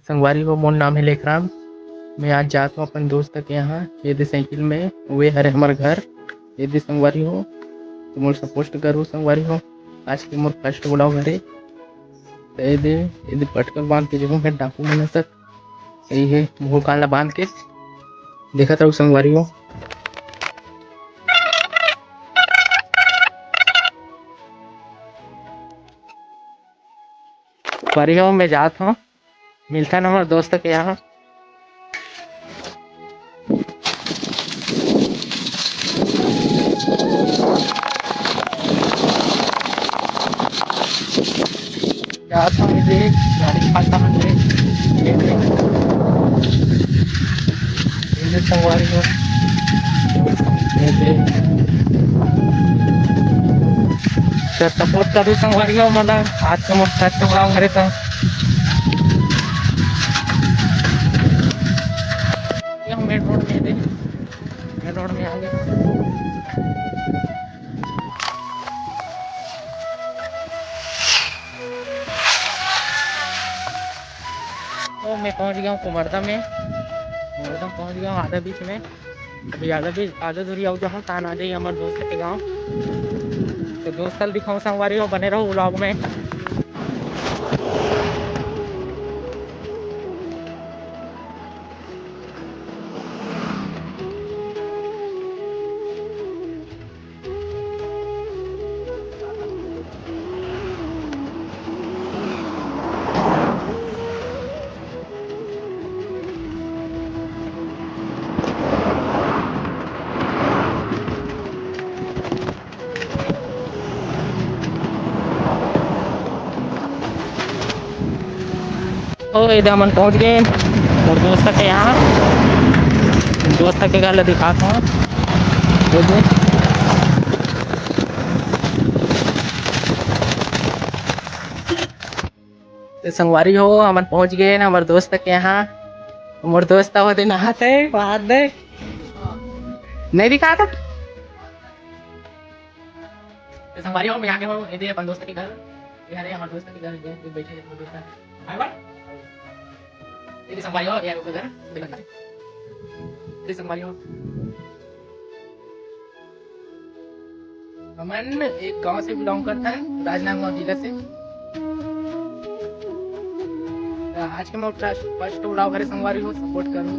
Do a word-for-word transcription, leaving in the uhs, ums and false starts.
संगवारी हो, मोर नाम हे लेखराम। मैं आज जात हूँ अपन दोस्त के यहाँ, ये दे साइकिल में, वे हरे हमर घर। ये दे संगवारी हो, तो मोर सपोर्ट करो संगवारी हो। आज के मोर फर्स्ट ब्लॉग हरे। तो ये दे, ये दे पटकल बांध के जो है डाकू मन तक, यही है मुंह कान ला बांध के देखत रहो संगवारी हो। संगवारी हो, मैं जात हूँ, मिलता ना हमारे दोस्त के यहाँ। जात हूँ, ये देख, गाड़ी खाता हूँ, ये देख। ये देख संगवारी हो। ये देख। तो सपोर्ट करो संगवारी हो, मतलब आज के मोर फर्स्ट ब्लॉग हरे तो। ये हम मेन रोड में थे, मेन रोड में आ गए। तो मैं पहुंच गया हूँ कुमरदा में, कुमरदा में पहुंच गया हूँ आधा बीच में। अभी आधा बीच, आधा दूरी आऊ जाऊँ, तान आ जाइए हमारे दोस्त के गाँव। तो दोस्त कल दिखाऊँ संगवारी हो, बने रहो व्लॉग में। ओ, एदे हमन पहुंच गए मोर दोस्त के यहाँ। दोस्त के घर ला दिखात हूँ। ये दे। तो संगवारी हो, हमन पहुंच गए ना हमर दोस्त के यहाँ। मोर दोस्त आवत हे नहात हे, बात दे। नहीं दिखात हे। तो संगवारी हो, मैं आ गया हूँ, ये दे अपन दोस्त के घर। ये हरे हमारे दोस्त के घर, ये बैठे हैं दोस्त। Hi bye. ये दे संगवारी हो, ये ओकर घर। ये दे संगवारी हो। हमन एक गांव से बिलोंग करथन, राजनांदगांव जिला से। तो आज के मोर फर्स्ट, फर्स्ट व्लॉग हरे संगवारी हो, सपोर्ट करो।